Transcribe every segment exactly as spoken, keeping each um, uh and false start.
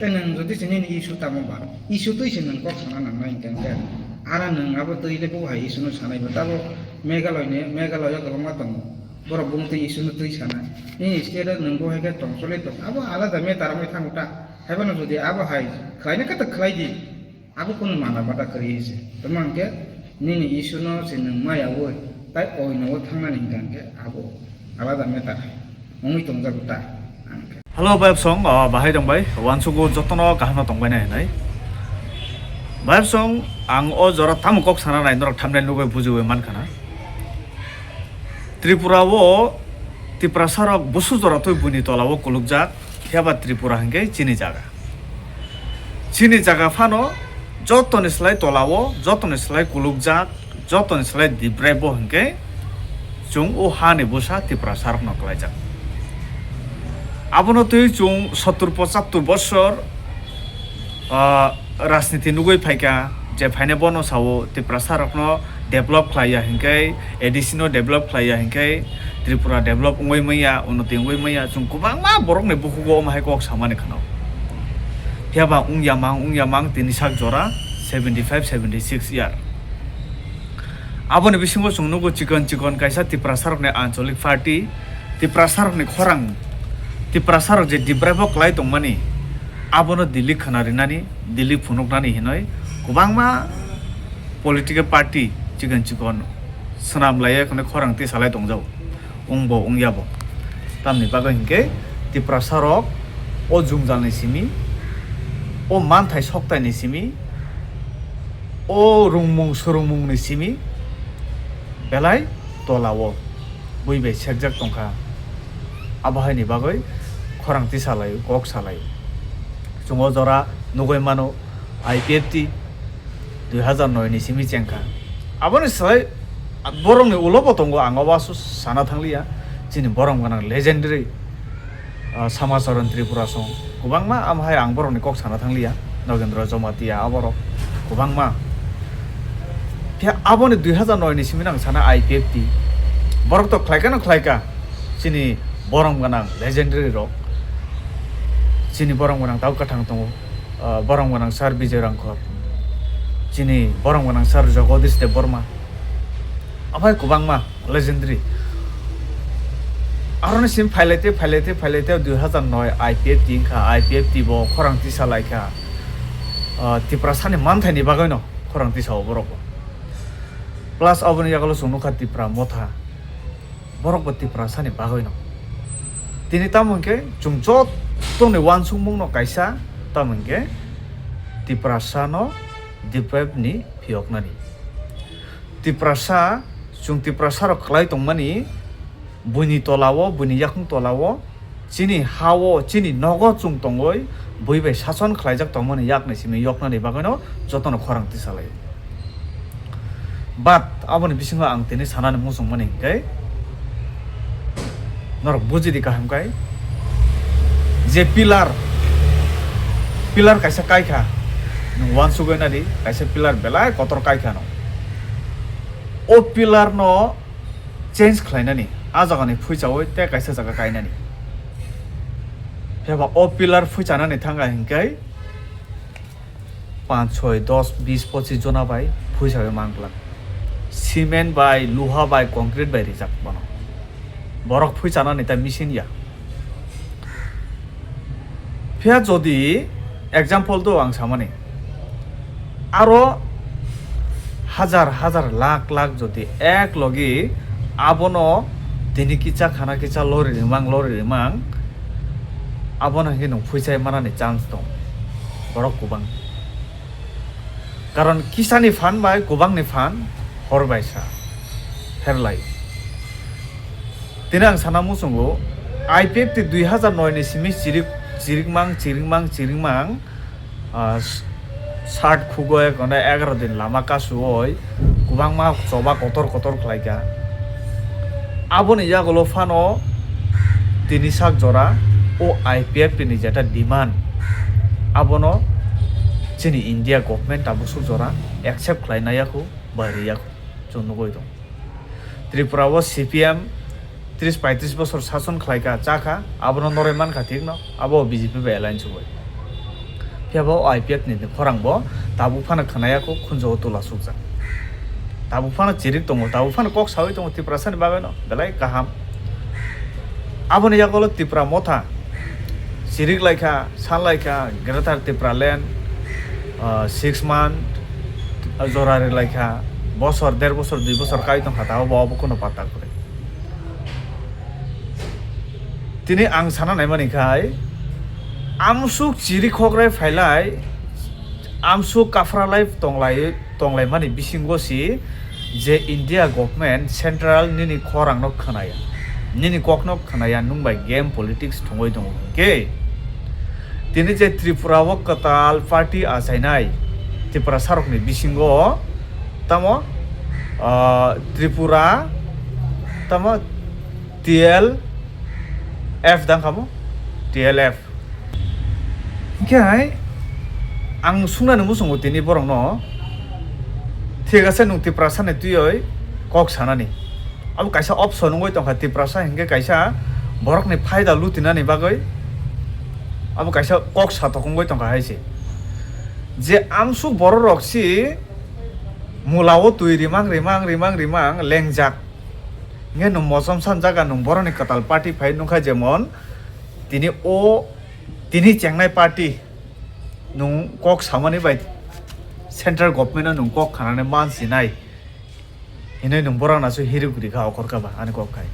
Nwng jodi se nini issue tamo ba, issue twi se nwng kok sana nangnai hwnkhe, hwnkhe ara nwng abo twi le bo hai issue no sanai ba, tabo Meghalaya ni, Meghalaya kwbangma tongo, borok bumtwi issue no twi sana, nini state o nwng bo hai khe tong choli tong, abo alada matter wngwi thango ta, haibono jodi abo hai khlaina khe ta khlai di. Abo kunu mana bata kwrwi se. Tamo hwnkhe nini issue no se nwng maya oi, tai oino o thangnani hwnkha hwnkhe abo alada matter hai wngwi tongjago ta, ang khe. Hello, Bayapsong, ah, bahai tong bai? Wansugo jotono kaham no tong bai nai hinwi. Bayapsong, ang o jora tamo kok sana nai norok thumbnail nugwi bujiwi mankha na. Tripura o Tiprasa rok busu jora twi buini tola o kulukjak, phiya ba Tripura hwnkhe chini jaga. Chini jaga phano jotoni slai tola o, jotoni slai kulukjak, jotoni slai dibrai bo hwnkhe chwng o hani bwsa Tiprasa rokno klaijak. Abono twi chwng sottur pochattur bosor, ah, rajniti nugwi phaikha, je phaina bono sao Tiprasa rokno develop khlaiya hinkhe, A D C no develop khlaiya hinkhe, Tripura develop wngwi manya, unnoti wngwi manya, chwng kwbangma borokni bukhugo omo hai kok samani khwno. Phiya ba wngya mang, wngya mang tini sak jora seventy five, seventy six year. Aboni bisingo chwng nugo chikon chikon kaisa Tiprasa rokni ancholic party, Tiprasa rokni khorang, Tiprasa rok je dibrai bo kwlai tongmani, abono Delhi khwna rinani, Delhi phunuknani hinwi kwbangma political party chikon chikon swnam laiya khwna khorang tisalai tongjago. Wngbo wngya bo. Tamni bagwi hinkhe Tiprasa rok o jwngjal ni simi, o manthai soktai ni simi, o rwngmung swrwngmung ni simi belai tola o bui bai sekjak tongkha. Abo hai ni bagwi khorang tisa lai, kok sa lai. Chwng o jora nugwi mano, I P F T dui hazar noi ni simi chengkha. Aboni slai borokni ulo bo tongo, ang obo asu sana thangliya. Chini borom gwnang legendary, ah, Samacharan Tripura song kwbangma, am hai ang borokni kok sana thangliya. Nogendra Jamatia aborok kwbangma. Phiya aboni dui hazar noi ni simi nang sana I P F T. Borok to khlaikha no khlaikha. Chini borom gwnang legendary rok. Chini borom gwnang tau kwthang tongo. Ah, borom gwnang sir Bijoy Rangkhor, chini borom gwnang sir Jagadish Debbarma, aphai kwbangma legendary. Aroni sim phailaite, phailaite, phailaite dui hazar noi I P F T wngkha, I P F T bo khorang tisa laikha, ah, Tiprasani manthaini bagwino khorang tisa o borok bo. Plus aboni yagulo chwng nukha Tipra Motha. Borok bo Tiprasani bagwino. Tini tamo hwnkhe chwng jottoni uansukmungno kaisa, tamo hwnkhe Tiprasano developni phiyoknani. Tiprasa, chwng Tiprasarok kwlai tongmani, buini tolao, buini yakung tolao, chini ha-o, chini nogo chwng tongwi bui bai sason khlaijak tongmani yakni simi yoknani bagwino jotono khorang tisalai. But aboni bisingo ang tini sanani muchungmani hwnkhe, norok bujidi kaham khai, je pillar, pillar kaisa kaikha, nwng uansugwi nadi, kaisa pillar belai kotor kaikha no. O pillar no change khlainani, a jagani phuichaui tei kaisa jaga kainani. Phiya ba o pillar phuichanani thangkha hinkhe panch, choi, dos, bis, pochis jona bai phuichaui manglak. Cement bai, luha bai, concrete bai rijak bono. Borok phuichanani ta machine ya. Phiya jodi example do ang samani, aro hajar hajar lakh lakh jodi ek logi abono tini kisa khana kisa lori rimang lori rimang, abono hwnkhe nwng phuichai manani chance tong borok kwbang. Karon kisani phan bai kwbangni phan hor bai sa pherlai. Tini ang sana muchungo, I P F T dui hazar noi ni simi chirik, chirikmang, chirikmang, chirikmang, ah, s-, sat khugoi, kono egaro din lama kasuoi, kwbangma choba kotor kotor khlaikha. Aboni yagulo phano tini sak jora o I P F T ni jeta demand, abono chini India government tabuk suk jora accept khlaina yakhu, bai ri yakhu, chwng nugui tong. Tripura o C P M tris paitris bosor sason khlaikha, chakha, abono noroi mankha thikno, abo B J P bai alliance bai. Phiya ba o I P F ni khorang bo tabuk phano khwnaya kho, khunju o tula sukjak. Tabuk phano chirik tongo, tabuk phano kok sawi tongo Tiprasa ni bagwi no, belai kaham. Aboni yagulo Tipra Motha chirik laikha, san laikha, Greater Tipraland, ah, six month, ah, jora ri laikha, bosor, der bosor, dui bosor kai tongkha, tabuk bo obo kuno patta kwrwi. Tini ang sana naimani khai, amsuk chiri khokrai phailai, amsuk kafralai tonglai, tonglaimani bisingo si je India government central nini khorangno khwnaya, nini kokno khwnaya, nwng bai game politics thwngwi tongo hwnkhe. Tini je Tripura o kwtal party achainai Tiprasarokni bisingo tamo, ah, Tripura tamo T L F dang kamo, T L F. Hingke hai ang sungnani muchungo tini borokno, thik ase, nwng Tiprasa ni twiwi kok sanani. Abo kaisa option wngwi tongkha, Tiprasa hingke kaisa borokni phaida lutinani bagwi abo kaisa kok satok wngwi tongkha hai se. Je amsuk bororok si mulao twi rimang, rimang, rimang, rimang lengjak. Hingke nwng mosom san jaga nwng borokni kwtal party phai nungkha, jemon tini o, tini chengnai party nwng kok samani bai central government no nwng kok khanani man sinai hinwi nwng borokno aswk hirik guri kha okhor kha ba ani kok khai.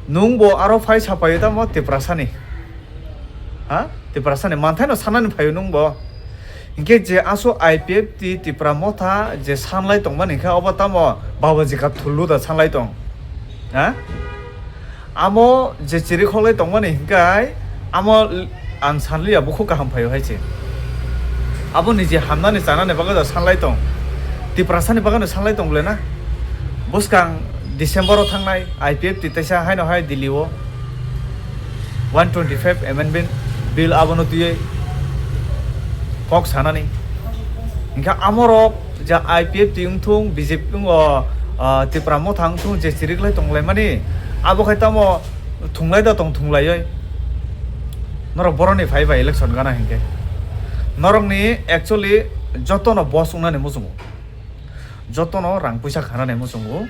Nwng bo aro phai sapaio tamo Tiprasani. Ha? Tiprasani manthaino sanani phaio nwng bo. Hinkhe je aswk I P F T Tipra Motha je sanlai tongmani hinkhe obo tamo Babaji kha thullu da sanlai tong. Ha? Amo je chiri khoklai tongmani hinkhe amo l-, ang sanliya bukhuk kaham phaio hai se. Abo niji hamnani chanani bagwi da sanlai tong. Tiprasani bagwino sanlai tong le na. Bwskang December o thangnai I P F T teisa haino hai Delhi o one twenty five amendment bill abono twiwi kok sanani. Hinkhe amorok ja I P F T wngthung, B J P wngo, ah, Tipra Motha wngthung, je chiriklai tonglaimani, abo khai tamo thunglai da tong thunglaioi. Norok boroni phai bai election gana hinkhe. Norokni actually jotono boss wngnani muchungo. Jotono rang puisa khanani muchungo.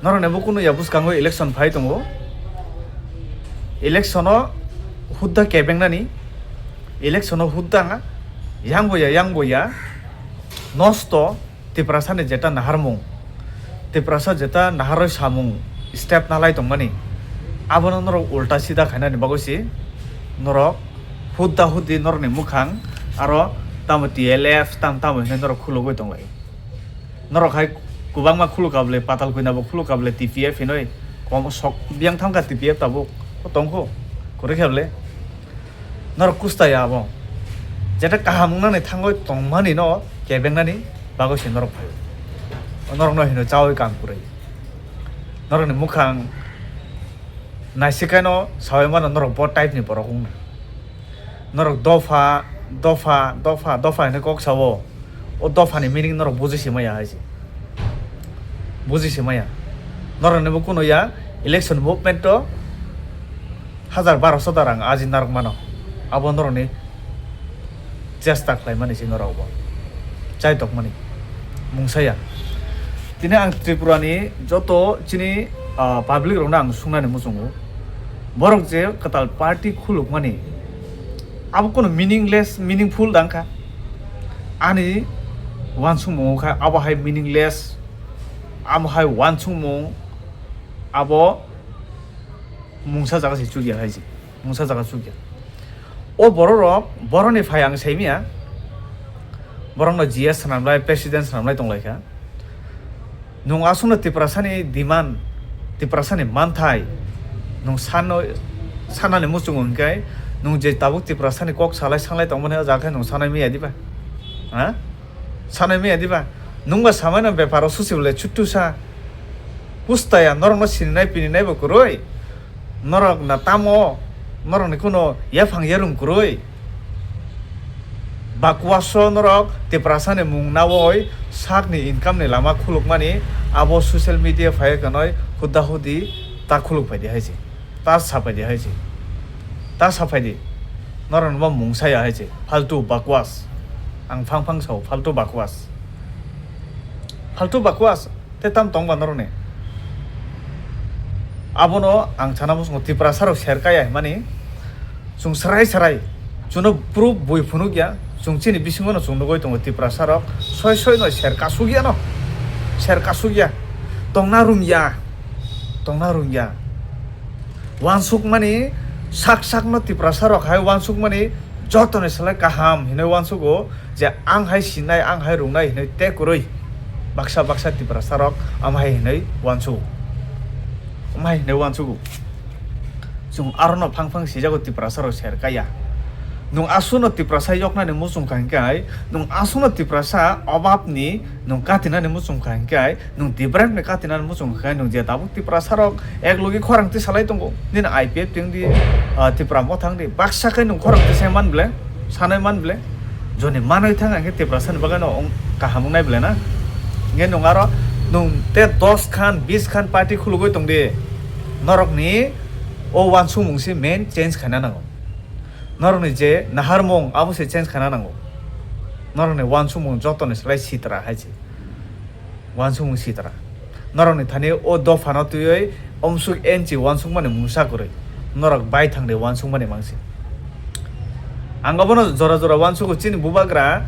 Norokni bo kunu ya bwskango election phai tongo. Election o hudda kebengnani. Election o hudda yang boya, yang boya. Nosto. Tiprasani jeta naharmung, Tiprasa jeta naharwi samung step nalai tongmani, abono norok ulta sida khainani bagwi si norok hudda huddi norokni mukhang aro tamo T L F tam tamo hinwi norok khulugwi tonglai. Norok hai kwbangma khuluk kable, Patal Kwina bo khuluk kable, T P F hinwi kom sok biyang thangkha T P F tabuk tongkho kwrwi khe bole. Norok kusta ya abo. Jeta kaham wngnani thangwi tongmani no kebengnani bagwi se norok phaio. Norok no hino chawi kam kwrwi. Norok ni mukhang naisikai no sawi mano norok bo type ni borok wngna. Norok dopha, dopha, dopha, dopha hinwi kok sao. O dopha ni meaning norok buji se maya hai se. Buji se maya. Norok ni bo kuno ya election movement o hajar barosho darang aji narwk mano. Abo norokni chesta khlaimani se norok bo. Chaitokmani. Mungsa ya. Tini ang Tripura ni joto chini, ah, public rokno ang sungnani muchungo. Borok je kwtal party khulukmani, abo kono meaningless, meaningful dangkha. Ani uansukmung kha abo hai meaningless, amo hai uansukmung abo mungsa jaga se chukya hai se, mungsa jaga chukya. O borok rok, borok ni phai ang saimya, borok no G S swnamlai, president swnamlai tonglaikha. Nwng aswkno Tiprasani demand, Tiprasani manthai, nwng sano, sanani muchungo hinkhe, nwng je tabuk Tiprasani kok salai sanglai tongmani o jaga khe nwng sanai maya diba? Ha? Sanai maya diba? Nwngba samaino beparo susi bole chuttu sa. Pustaya norokno sininai pininai bo kwrwi. Norok na tamo, norokni kuno yaphang yarung kwrwi. Bakwaso norok Tiprasani mung nawi sakni income ni lama khulukmani abo social media phai kanoi hudda hudi ta khuluk phaidi hai se. Ta sapai di hai se. Ta sapai di. Norokni bo mungsa ya hai se, faltu bakwas. Ang phang phang sao, faltu bakwas. Faltu bakwas, te tam tong ba norokni? Abono ang sana muchungo Tiprasa rok ser kaya himani, chwng serai serai, chwngno proof bui phunuk ya, chwng chini bisingo no chwng nugui tongo Tiprasa rok, soi soi no ser kasuk ya no, ser kasuk ya, tongna rung ya, tongna rung ya. Wansukmani sak sakno Tiprasa rok hai wansukmani jotoni slai kaham hinwi wansugo je ang hai sinai, ang hai rungnai hinwi te kwrwi baksa baksa Tiprasa rok am hai hinwi wansugo, am hai hinwi wansugo. Chwng arono phang phang sijago Tiprasa rok ser kaya. Nwng aswkno Tiprasa yoknani muchung kha hinkhe, nwng aswkno Tiprasa obabni nwng katinani muchung kha hinkhe, nwng Dibrank ni katinani muchung kha, nwng je tabuk Tiprasa rok ek logi khorang tisalai tongo. Nini I P F ting di, ah, Tipra Motha wng di. Baksa khe nwng khorang tisai man ble, sanai man ble. Joni manwi thang hinkhe Tiprasa ni bagwi no wng kaham wngnai ble na. Hinkhe nwng aro nwng te dos khan, bis khan party khulugwi tong di. Norokni o wansukmung se main change khaina nango. Norokni je naharmung abo se change khaina nango. Norokni wansukmung jotoni slai sitra hai se. Wansukmung sitra. Norokni thani o dophano twiwi omsuk enchi wansukmani mungsa kwrwi. Norok baithang de wansukmani mangsi. Ang obono jora jora wansugo chini bubagra,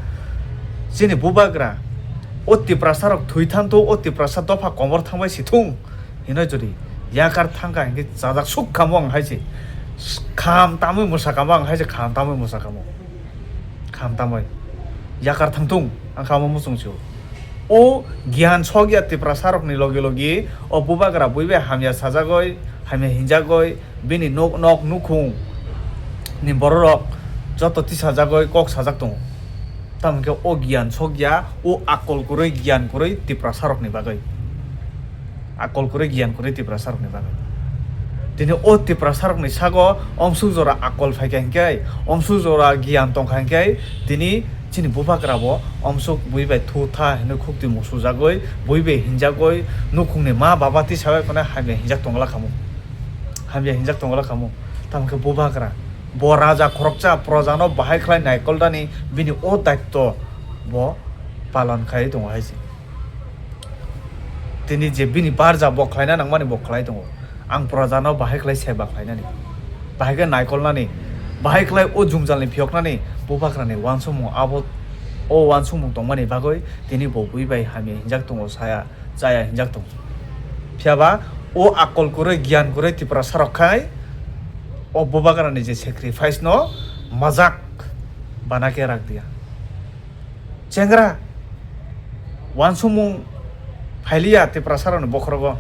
chini bubagra. O Tiprasa rok thwi thanto, o Tiprasa dopha komor thangbai si thung. Hinoi jodi yakar thangkha hinkhe chajak suk kamo ang hai se. Kham tamwi mwsa kamo ang hai se, kham tamwi mwsa kamo. Kham tamwi. Yakar thangtung ang kamo muchung sio. O giyan sokya Tiprasa rokni logi logi o bubagra bui bai hamya sajagoi, hamya hinjagoi, bini nok, nok nukhung ni bororok joto tisajagoi kok sajak tongo. Tamo khe o giyan sokya, o akol kwrwi, giyan kwrwi Tiprasa rokni bagwi. Akol kwrwi, giyan kwrwi Tiprasa rokni bagwi. Tini o Tiprasa rokni sago omsuk jora akol phaikha hinkhe, omsuk jora giyan tongkha hinkhe, tini chini bubagra bo omsuk bui bai thu tha hinwi khuktwi musujagwi, bui bai hinjagwi, nukhungni ma baba tisawi kono hamya hinjak tongla khamu. Hamya hinjak tongla khamu. Tamo khe bubagra bo raja khoroksa, projano bahai khlai naikolnani bini o daitto bo palon khai tongo hai se. Tini je bini barja bo khlaina nangmani bo khlai tongo. Ang projano bahai khlai seba khlainani, bahai khe naikolnani, bahai khlai o jungjalni phiyoknani bubagrani wansukmung abo, o wansukmung tongmani bagwi tini bo bui bai hamya hinjak tongo, saya chaya hinjak tongo. Phiyaba o akol kwrwi, giyan kwrwi Tiprasa rok khai o bubagrani je sacrifice no majak bana khe rak diya. Chengra, wansukmung phailiya Tiprasa rokni bokhorogo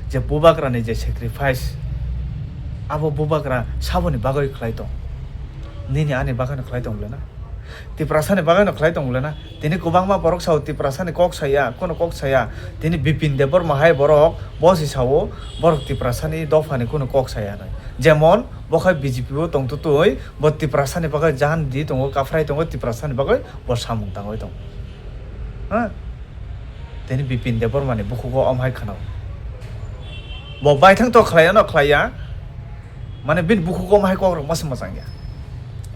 je bubagrani je sacrifice, abo bubagra saboni bagwi khlai tong, nini ani bagwino khlai tong le na? Tiprasani bagwino khlai tong le na? Tini kwbangma borok sao Tiprasani kok saya, kono kok saya. Tini Bipin Debbarma hai borok bo se sao, borok Tiprasani dophani kono kok saya hinwi. Jemon bo khai B J P o tong tutui, bo Tiprasani bagwi jan di tongo, kaphrai tongo, Tiprasani bagwi bo samung tangwi tongo. Ha? Tini Bipin Debbarmani bukhugo om hai khwnao. Bo baithang to khlaiya no khlaiya. Mane bini bukhugo om hai kokrok masa mwchangya.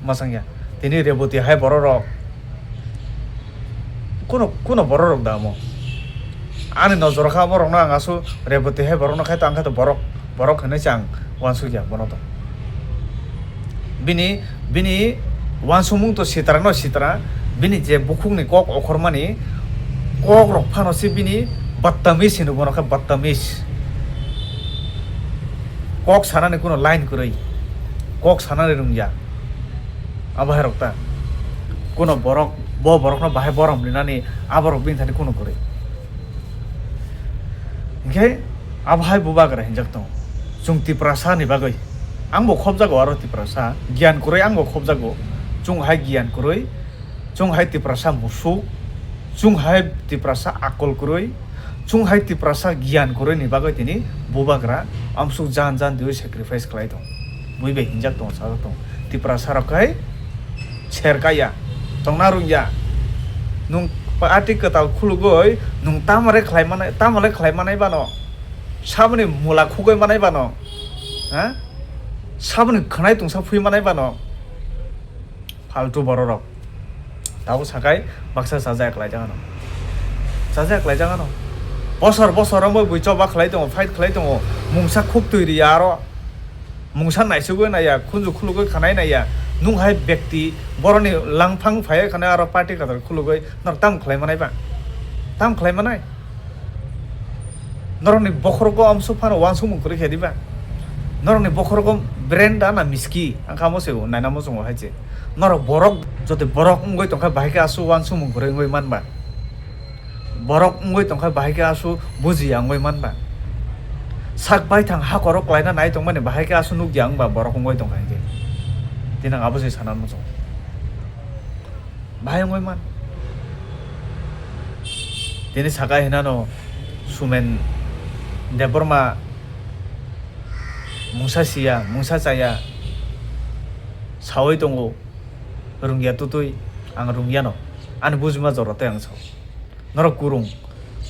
Mwchangya. Tini Reboti hai bororok. Kuno, kuno bororok da omo. Ani nojoro kha borokno ang asu Reboti hai borokno khai to ang khe to borok, borok hinwi se ang wansukya bono to. Bini, bini wansukmung to sitra no sitra, bini je bukhukni kok okhormani kok rok phano se bini battamis hino bono khe battamis. Kok sanani kuno line kwrwi, kok sanani rwngya. Abo hai rok ta kuno borok, bo borokno bahai borom rinani abo rok bini thani kuno kwrwi. Hinkhe abo hai bubagra hinjak tongo. Chwng Tiprasa ni bagwi. Ang bo khobjago aro Tiprasa. Giyan kwrwi ang bo khobjago. Chwng hai giyan kwrwi. Chwng hai Tiprasa musuk. Chwng hai Tiprasa akol kwrwi. Chwng hai Tiprasa giyan kwrwi ni bagwi tini bubagra amsuk jan jan diwi sacrifice khlai tongo. Bui bai hinjak tongo, sajak tongo. Tiprasa rok khai serkaya, tongna rungya. Nwng party kwtal khulugwi nwng tamare khlai manai, tamale khlai manai bano? Saboni mula khugwi manai bano? Ha? Saboni khwnai tungsa phui manai bano? Faltu bororok. Tabuk sakai baksa chajak khlaijak ano. Chajak khlaijak ano. Bosor bosor romwi bui choba khlai tongo, fight khlai tongo. Mungsa khuk twi riya aro. Mungsa naisugwi naiya, khunju khulugwi khanai naiya. Nwng hai bekti boroni langphang phaiya khana aro party kwtal khulugwi norok tam khlai manai ba? Tam khlai manai? Norokni bokhorogo amsuk phano uansukmung kwrwi khe diba? Norokni bokhorogo brain da na miski? Ang kha mo se naina muchungo hai se. Norok borok, joto borok wngwi tongkha, bahai khe aswk uansukmung kwrwi wngwi manba? Borok wngwi tongkha, bahai khe aswk bujiya wngwi manba? Sak baithang hakorok klaina nai tongmani bahai khe aswk nukya wngba borok wngwi tongkha hinkhe? Tini ang abo se sana muchungo. Bahai wngwi man. Tini saka hinano Sumen Debbarma mungsa siya, mungsa chaya sawi tongo, rungya tutui, ang rungyano, ani bujima jora tei ang sao. Norok kurung,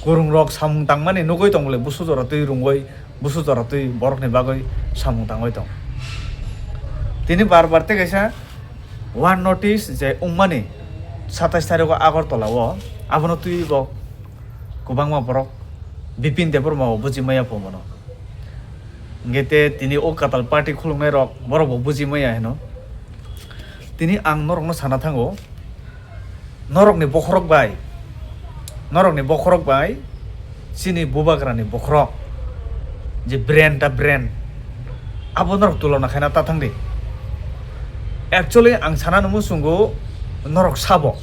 kurungrok samung tangmani nugwi tongole busu jora twi rungwi, busu jora twi borokni bagwi samung tangwi tong. Tini bar bar tei kaisa one notice je wngmani satais tarikgo Agartala o, abono twi bo kwbangma borok Bipin Debbarma bo buji maya phumono. Hingke te tini o katal party khuluknai rok borok bo buji maya hino. Tini ang norokno sana thango, norokni bokhorok bai, norokni bokhorok bai chini bubagrani bokhorok je brain ta brain abo norok tulona khaina ta thangdi. Actually ang sana nungmung chungo norok sabo,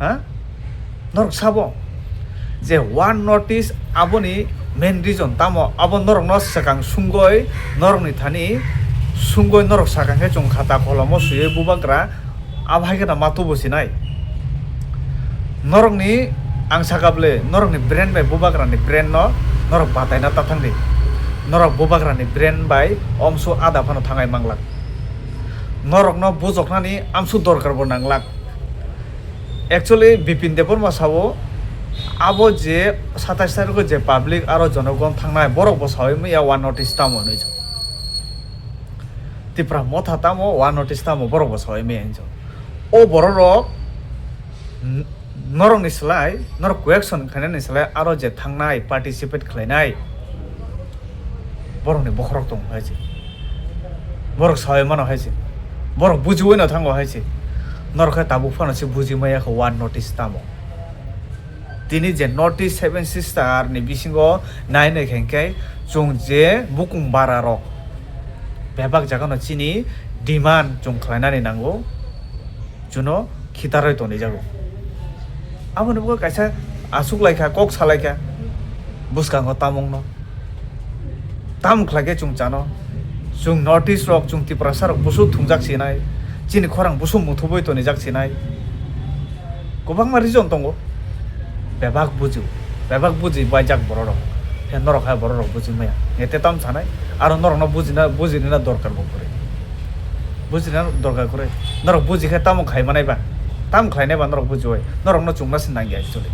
ha? Norok sabo je one notice aboni main reason tamo abo norokno swkang sungoi norokni thani sungoi norok sakang khe chwng khata kolomo swiwi bubagra abo hai kheno ma tubu sinai. Norokni ang saka bwle norokni brain bai bubagrani brain no norok bataina ta thangdi. Norok bubagrani brain bai omsu ada phano thangai manglak. Norokno bujoknani amsu dorkar bo nanglak. Actually Bipin Debbarma sao abo je satais tarikgo je public aro jonogon thangnai borok bo sawi maya one notice tamo hinwi. Tipra Motha tamo one notice tamo borok bo sawi maya hinwi. O borok rok n-, norokni slai, norok question khainani slai aro je thangnai participate khlainai borokni bokhorok tongo hai se. Borok sawi mano hai se. Borok bujiwi no thango hai se. Norok khe tabuk phano se buji maya kho one notice tamo. Tini je North East Seven Sister ni bisingo nai nai khe hwnkhe chwng je bukung bara rok bebak jaga no chini demand chwng khlainani nango. Chuno khitarwi tonijago. Aboni bagwi kaisa aswk laikha, kok salaikha bwskango tamungno. Tam khlaikhe chwng chano? Chwng North East rok, chwng Tiprasa rok busu thwngjak sinai, chini khorang busu muthubwi tonijak sinai. Kwbangma reason tongo. Bebak buju, bebak buji baijak borok rok. He norok hai borok rok buji maya. Ngete tam sanai, aro norokno bujina, bujinina dorkar bo kwrwi. Bujina dorkar kwrwi. Norok buji khe tamo khai manai ba? Tam khlainai ba norok buji oi? Norokno chwngna se nangya actually.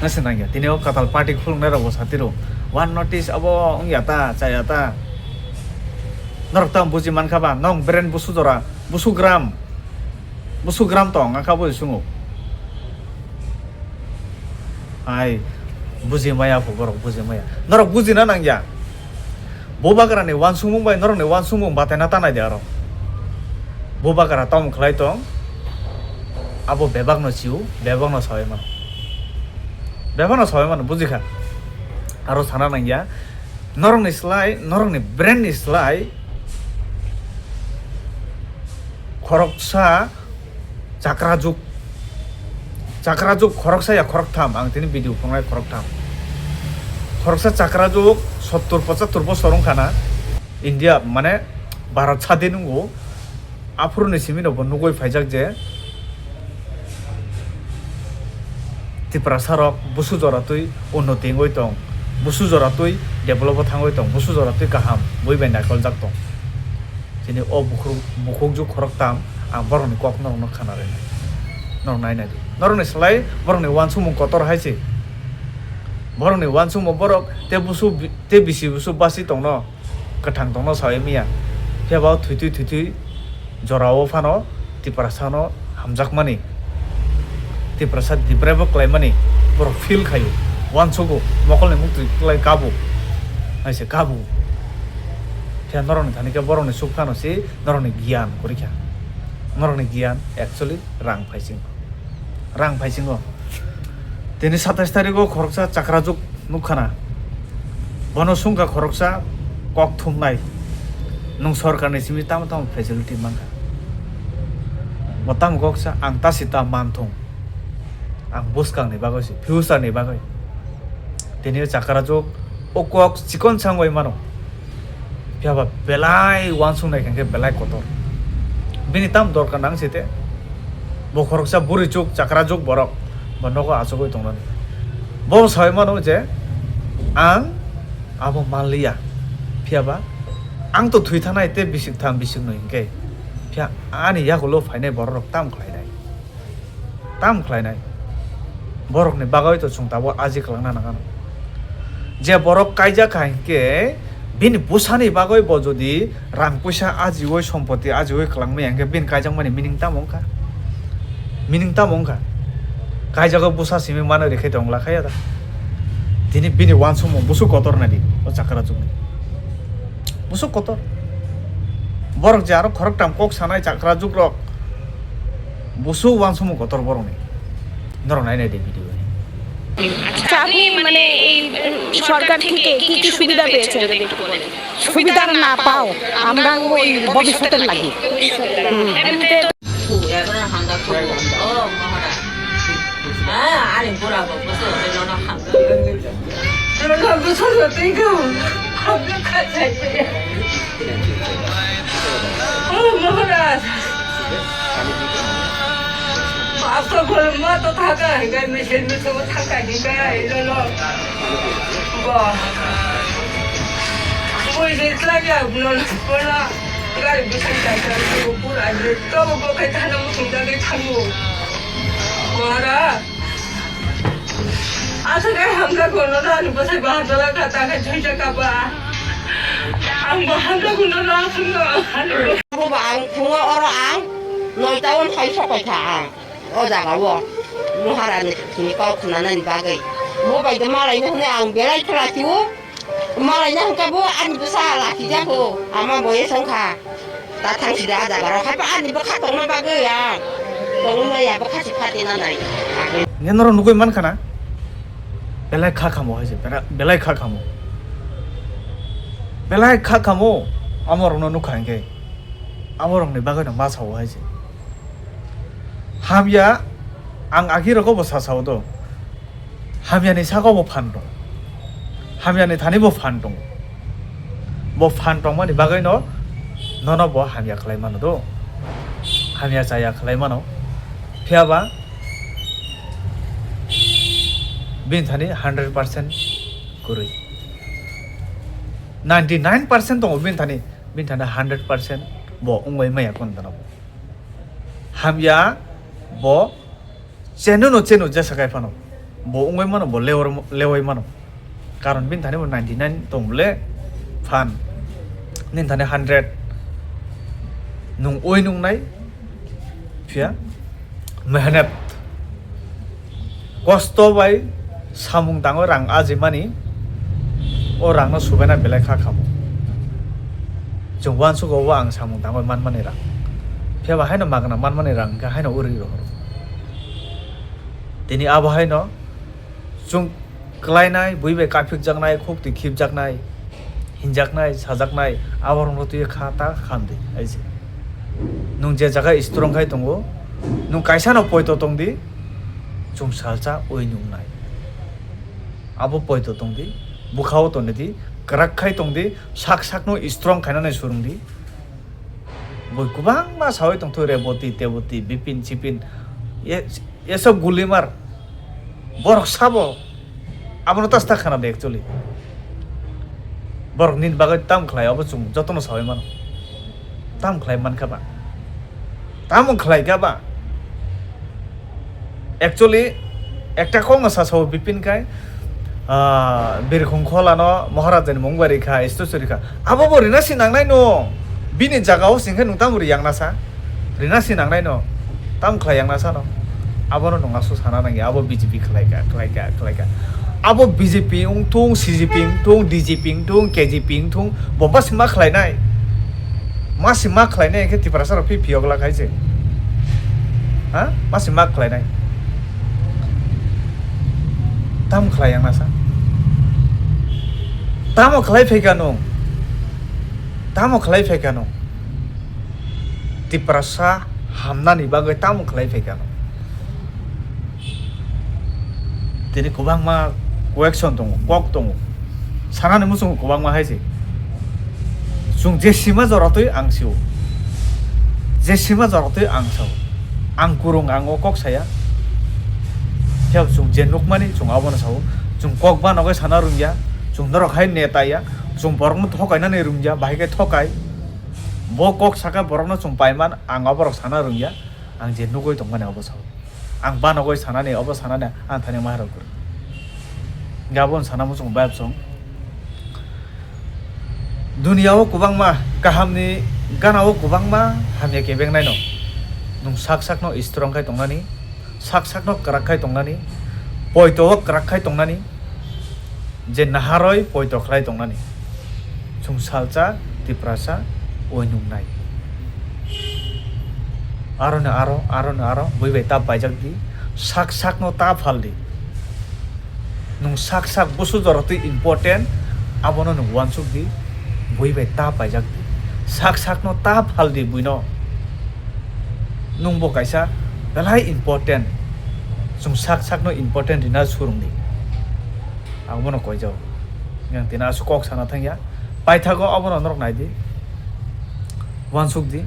Na se nangya. Tini o katal party khuluknai rok bo satiro. One notice abo wngya ta, chaya ta. Norok tam buji mankha ba? Nong brain busu jora, busu gram. Busu gram tong, ang kha bo sungo. Ai, buji maya pho borok, buji maya. Norok bujina nangya. Bubagrani uansukmung bai norokni uansukmung bataina tanai de aro. Bubagra tamo khlai tong, abo bebakno sio, bebakno sawi mano. Bebakno sawi mano, bujikha. Aro sana nangya, norokni slai, norokni brain ni slai, khoroksa chakrajuk, chakrajuk khoroksa ya khoroktham, ang tini video phunuknai khoroktham. Khoroksa chakrajuk sottur pochattur bosor wngkha na, India, mane Bharat sadin wngo, aphuru ni simi no bo nugwi phaijak je, Tiprasa rok busu jora twi unnoti wngwi tong, busu jora twi develop o thangwi tong, busu jora twi kaham bui bai naikoljak tong. Chini o bukhuk, bukhukju khoroktham ang borokni kok norokno khana rwnai. Norok nainai di. Norokni slai borokni uansukmung kotor hai se. Borokni uansukmung borok te busu bi-, te bisi busu basi tongno, kwthang tongno sawi maya. Phiya ba o thwitwi thwitwi Jorao phano Tiprasano hamjakmani, Tiprasa deprive khlaimani borok feel khaio, uansugo, mokolni muktwi klai kabo, hai se kabo. Phiya norokni thani khe borokni suk phano se norokni giyan kwrwi kha. Norokni giyan actually rang phaisingo. Rang phaisingo. Tini satais tarigo khoroksa chakrajuk nukkhana. Bono sungkha khoroksa kok thumnai. Nwng sorkarni simi tamo tamo facility mankha. Bo tamo kok sa ang ta si ta man thung. Ang bwskangni bagwi si, future ni bagwi. Tini o chakrajuk o kok chikon sangwi mano. Phiya ba belai uansuk nai khe belai kotor. Bini tam dorkar nang si te. Bo khoroksa bwrwi chuk, chakra chuk borok. Bo nogo achugwi tongnani. Bo sai mano je ang abo manliya. Phiya ba ang to thwi thanai te bisik tham bisik nwi hinkhe. Phiya ani yagulo phainai borok rok tam khlainai. Tam khlainai. Borokni bagwi to chwng tabuk aji kwlangna nangano. Je borok kaijak kha hinkhe bini bwsani bagwi bo jodi rang puisa ajiwi sompoti ajiwi kwlangmaya hinkhe bini kaijakmani meaning tamo wngkha? Meaning tamo wngkha? Kaijago bwsa simi mano rikhe tong lakha ya da. Tini bini uansukmung busuk kotor nadi o chakra chukni. Busuk kotor. Borok je aro khoroktham kok sanai chakra jukrok. Busuk uansukmung kotor borokni. Norok nai nai de video ni. আচ্ছা, আপনি মানে এই সরকার থেকে কি কি সুবিধা পেয়েছেন যদি একটু বলেন? সুবিধা না পাও, আমরা ওই ভবিষ্যতের লাগি। হুম। এমনিতে হ্যাঁ, আরে বুড়া বাবা, বুঝতে পারছো? না, না, বুঝতে পারছো, তুই কেউ? আমরা খাচ্ছি। ও মহারাজ, বাপ তো বলে, মা তো থাকা, এখানে মেশিন মেশিন থাকা, এখানে এলো। বাহ। ওই যে লাগে, আপনার, ওরা, গাড়ি বিছাই যাচ্ছে, পুরা, তো বোকে থানা মুসুম জাগে থাকবো। মহারাজ, Aswk hai hamjakgo, nono ani bwsai bahan jala kha, ta khe thwi jakha ba. Ang bahan jakgo, nono aswkno. Abo ba ang phungo oro ang noita o phai sok pai kha ang. O jaga o Maharani ni kok khna nani bagwi. Bo bai de malai no hwnwi ang belai khlai tio. Malai no hwnkha bo ani bwsa lachi jako. Ama bo ye songkha. Ta thang sida a jaga rok hai pa ani bwkha tongma bagwi ya. Tongma ya bwkha si phati na nai. Nge norok nugui mankha na? Belai kha khamo hai se, bera-, belai kha khamo. Belai kha khamo. Amo rokno nukha hinkhe. Amo rokni bagwi no ma sao hai se. Hamya ang agi rogo bo sa sao do. Hamyani saka bo phan tongo. Hamyani thani bo phan tongo. Bo phan tongmani bagwi no nono bo hamya khlai mano do. Hamya chaya khlai mano. Phiya ba bini thani hundred percent kwrwi. Ninety nine percent tongo bini thani, bini thani hundred percent bo wngwi maya kon dano bo. Hamya bo Cheno no cheno jesa kai phano. Bo wngwi mano, bo lewar-, lewai mano. Karon bini thani bo ninety nine tong le phan. Nini thani hundred. Nung oi nung nai. Phiya. Mehnat. Kosto bai samung tangwi rang aji mani. O rang no subaina belai kha khamo. Chwng uansugo o ang samung tangwi man mani rang. Phiya ba haino magna man mani rang khe haino uri rohor. Tini abo haino chwng kwlainai, bui bai kaphikjaknai, khuk twi khipjaknai, hinjaknai, sajaknai, abo rokno twi kha ta khan di, hai se. Nwng je jaga strong khai tongo, nwng kaisa no poito tong di, chwng salsa oi nung nai. Abo poito tong di, bwkha o tong di, kwrak khai tong di, sak sak no strong khaina nai surung di. Bui kwbangma sawi tongthu, Reboti, Teboti, Bipin, Sipin. Ye-, yeso gulimar. Borok sabo. Abono ta sta khana de actually. Borok nini bagwi tam khlai, obo chwng jotono sawi mano. Tam khlai mankha ba. Tamo khlai kha ba. Actually, ekta kok no sa sao Bipin kai, ah, Birkhung Khola no Maharaj ni mung bai rikha, statue rikha. Abo bo rina si nangnai no. Bini jaga o sing khe nung tamo ri yang na sa? Rina si nangnai no, tam khlai yang nasa no. Abono nung asu sana nangya, abo B J P khlai ka, khlai ka, khlai ka. Abo B J P wng thung, C J P wng thung, D J P wng thung, K J P wng thung, bo ma si ma khlai nai. Ma si ma khlai nai khe Tiprasa rok phi phiyok la khai se. Ha? Ma si ma khlai nai. Tam khlai yang nasa. Tamo khlai phai ka nung. Tamo khlai phai ka nung. Tiprasa hamnani bagwi tamo khlai phai kha? Tini kwbangma question tongo, kok tongo, sanani muchungo kwbangma hai se. Chwng je sima jora twi ang sio, je sima jora twi ang sao, ang kwrwng, ang o kok saya. Phiya chwng je nukmani chwng abono sao, chwng kok banogwi sana rwngya, chwng norok hai neta ya, chwng borokno thokainani rwngya, bahai khe thokai. Bo kok saka borokno chwng paiman, ang oborok sana rwngya, ang je nugwi tongmani obo sao. Ang banogwi sanani, obo sanani, ang thani maharok kwrwi. Gabon sana muchung bayap song. Dunia o kwbangma kahamni gana o kwbangma hamya kebeng naino. Nwng sak sakno strong khai tongnani, sak sakno kwrak khai tongnani, poito o kwrak khai tongnani. Je naharoi poito khlai tongnani. Chwng salsa, Tiprasa, oi nungnai. Aroni aro, aroni aro, bui bai ta paijak di. Sak sakno ta phal di. Nwng sak sak busu jora twi important, abono nwng uansuk di. Bui bai ta paijak di. Sak sakno ta phal di buino. Nwng bo kaisa belai important. Chwng sak sakno important rina surung di. Ang bono koijao. Yang tini aswk kok sana thangya. Paithago abono norok nai di. Uansuk di.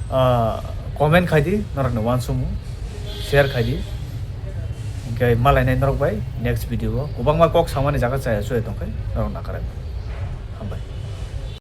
Ah, comment khai di, norokni uansukmung. Share khai di. Hingke malainai norok bai next video o. Kwbangma kok samani jaga chaya chuya tongkhe norok nakarai. Hambai.